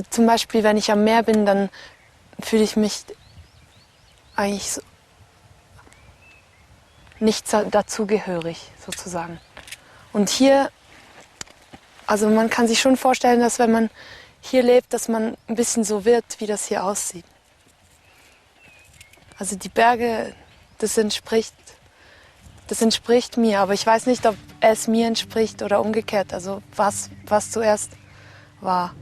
Zum Beispiel, wenn ich am Meer bin, dann fühle ich mich eigentlich so nicht dazugehörig, sozusagen. Und hier, also man kann sich schon vorstellen, dass wenn man hier lebt, dass man ein bisschen so wird, wie das hier aussieht. Also die Berge, das entspricht mir, aber ich weiß nicht, ob es mir entspricht oder umgekehrt. Also was zuerst war.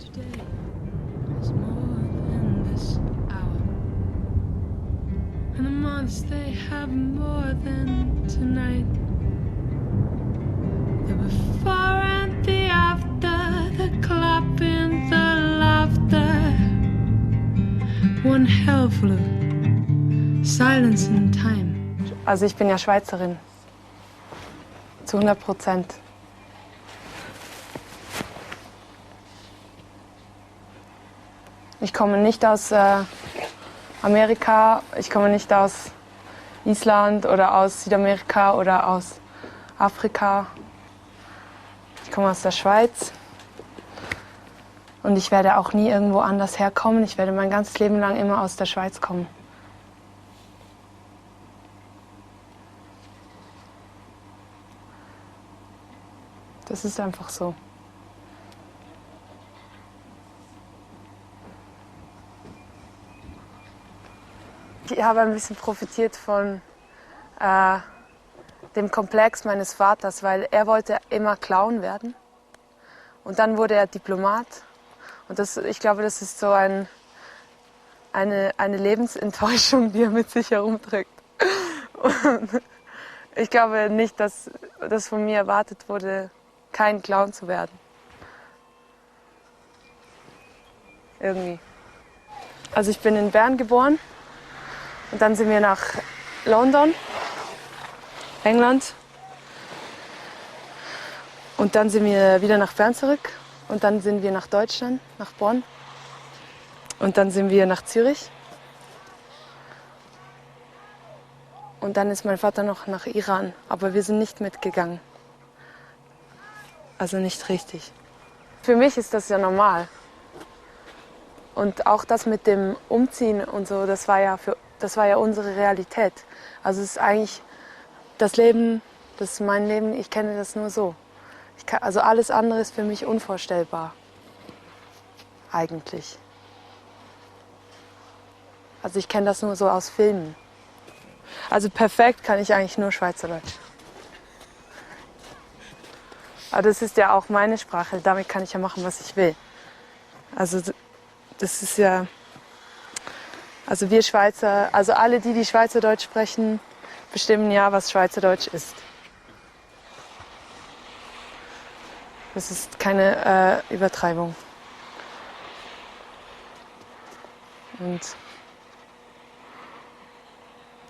They have more than tonight. The before and the after, the clapping, the laughter. One hell full of silence and time. Also ich bin ja Schweizerin. Zu 100%. Ich komme nicht aus Amerika, ich komme nicht aus Island oder aus Südamerika oder aus Afrika. Ich komme aus der Schweiz und ich werde auch nie irgendwo anders herkommen. Ich werde mein ganzes Leben lang immer aus der Schweiz kommen. Das ist einfach so. Ich habe ein bisschen profitiert von dem Komplex meines Vaters, weil er wollte immer Clown werden. Und dann wurde er Diplomat. Und ich glaube, das ist so eine Lebensenttäuschung, die er mit sich herumträgt. Und ich glaube nicht, dass das von mir erwartet wurde, kein Clown zu werden. Irgendwie. Also ich bin in Bern geboren. Und dann sind wir nach London, England. Und dann sind wir wieder nach Bern zurück. Und dann sind wir nach Deutschland, nach Bonn. Und dann sind wir nach Zürich. Und dann ist mein Vater noch nach Iran. Aber wir sind nicht mitgegangen. Also nicht richtig. Für mich ist das ja normal. Und auch das mit dem Umziehen und so, das war ja unsere Realität. Also es ist eigentlich das Leben, das ist mein Leben, ich kenne das nur so. Also alles andere ist für mich unvorstellbar. Eigentlich. Also ich kenne das nur so aus Filmen. Also perfekt kann ich eigentlich nur Schweizerdeutsch. Aber das ist ja auch meine Sprache, damit kann ich ja machen, was ich will. Also das ist ja... Also wir Schweizer, also alle, die Schweizerdeutsch sprechen, bestimmen ja, was Schweizerdeutsch ist. Das ist keine Übertreibung. Und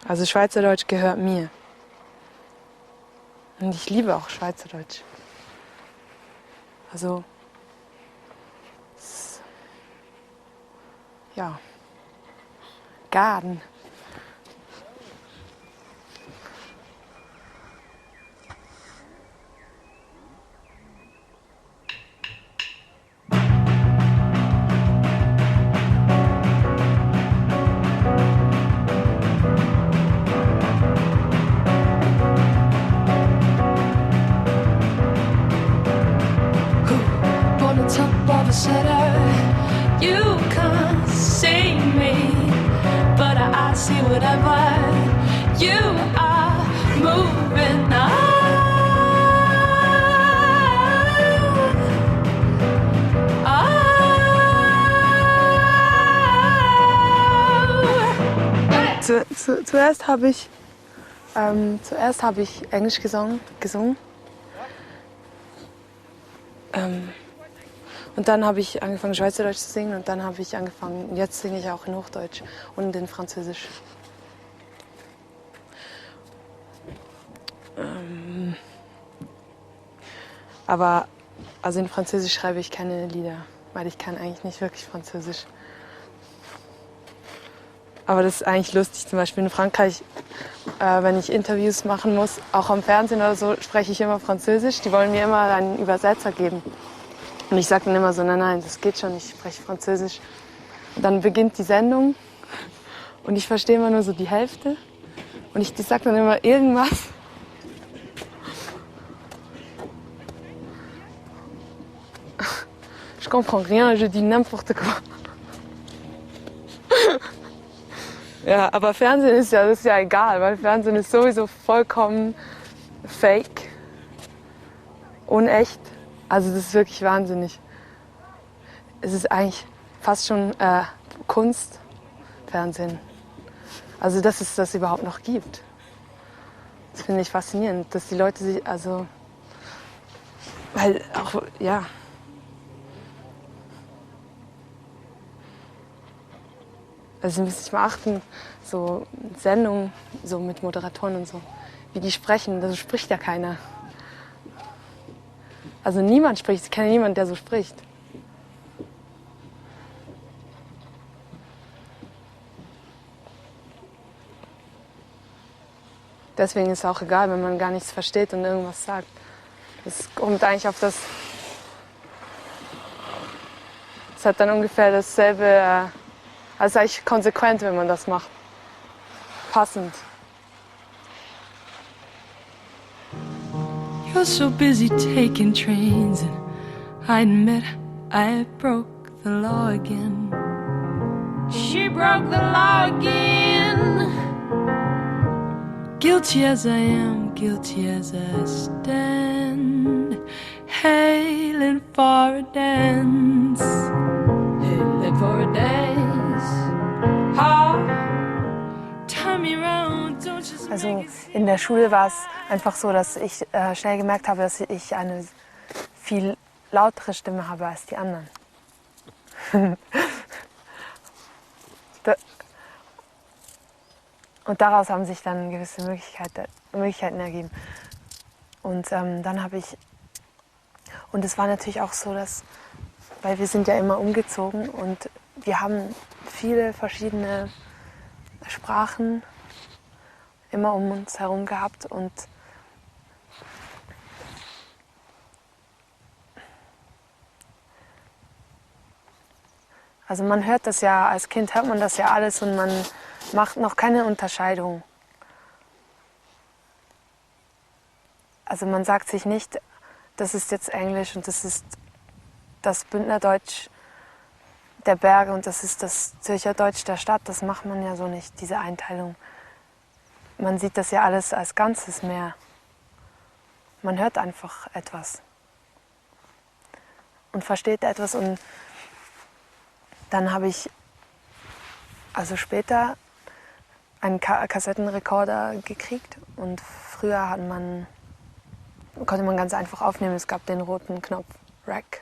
also Schweizerdeutsch gehört mir. Und ich liebe auch Schweizerdeutsch. Also, ja. Garden. On the top of a setter, you can't see me. But I see whatever you are moving on. Zuerst habe ich Englisch gesungen. Und dann habe ich angefangen, Schweizerdeutsch zu singen. Und dann habe ich angefangen, jetzt singe ich auch in Hochdeutsch und in Französisch. Aber also in Französisch schreibe ich keine Lieder, weil ich kann eigentlich nicht wirklich Französisch. Aber das ist eigentlich lustig, zum Beispiel in Frankreich, wenn ich Interviews machen muss, auch am Fernsehen oder so, spreche ich immer Französisch. Die wollen mir immer einen Übersetzer geben. Und ich sage dann immer so, nein, das geht schon, ich spreche Französisch. Und dann beginnt die Sendung und ich verstehe immer nur so die Hälfte. Und ich sage dann immer irgendwas. Je comprends rien, je dis n'importe quoi. Ja, aber Fernsehen ist ja, das ist ja egal, weil Fernsehen ist sowieso vollkommen fake, unecht. Also das ist wirklich wahnsinnig. Es ist eigentlich fast schon Kunst, Fernsehen. Also dass es das überhaupt noch gibt. Das finde ich faszinierend, dass die Leute sich, also, weil auch, ja. Also Sie müssen sich mal achten, so Sendungen, so mit Moderatoren und so, wie die sprechen, da spricht ja keiner. Also niemand spricht, ich kenne niemanden, der so spricht. Deswegen ist es auch egal, wenn man gar nichts versteht und irgendwas sagt. Das kommt eigentlich auf das... Es hat dann ungefähr dasselbe... Also eigentlich konsequent, wenn man das macht. Passend. You're so busy taking trains, and I admit I broke the law again. She broke the law again. Guilty as I am, guilty as I stand, hailing for a dance, hailing for a dance. Ha, turn me round, don't just Also make it in der Schule war es einfach so, dass ich schnell gemerkt habe, dass ich eine viel lautere Stimme habe als die anderen. Und daraus haben sich dann gewisse Möglichkeiten ergeben. Und dann habe ich, und es war natürlich auch so, dass, weil wir sind ja immer umgezogen und wir haben viele verschiedene Sprachen immer um uns herum gehabt und also man hört das ja, als Kind hört man das ja alles und man macht noch keine Unterscheidung. Also man sagt sich nicht, das ist jetzt Englisch und das ist das Bündnerdeutsch der Berge und das ist das Zürcher Deutsch der Stadt. Das macht man ja so nicht, diese Einteilung. Man sieht das ja alles als Ganzes mehr. Man hört einfach etwas und versteht etwas und dann habe ich also später einen Kassettenrekorder gekriegt und früher konnte man ganz einfach aufnehmen. Es gab den roten Knopf Rec.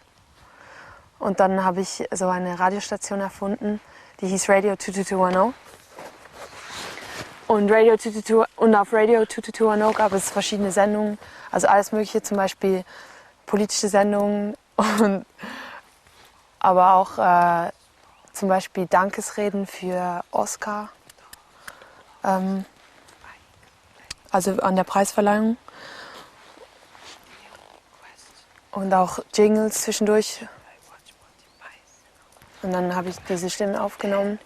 Und dann habe ich so eine Radiostation erfunden, die hieß Radio 22210. Und auf Radio 22210 gab es verschiedene Sendungen, also alles Mögliche, zum Beispiel politische Sendungen, aber auch zum Beispiel Dankesreden für Oscar, also an der Preisverleihung. Und auch Jingles zwischendurch. Und dann habe ich diese Stimmen aufgenommen.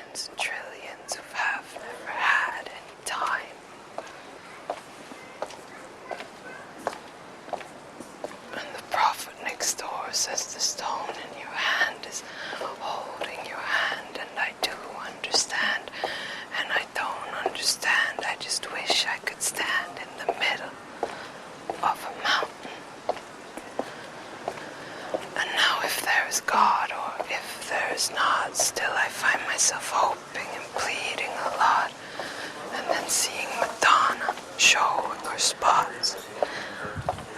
millions and trillions who have never had any time. And the prophet next door says the stone in your hand is holding your hand, and I do understand, and I don't understand. I just wish I could stand in the middle of a mountain. And now if there is God or if there is not, still I find myself hoping and pleading a lot, and then seeing Madonna showing her spots.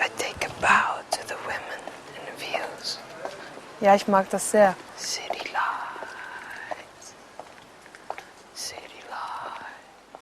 I take a bow to the women in the views. Ja, ich mag das sehr.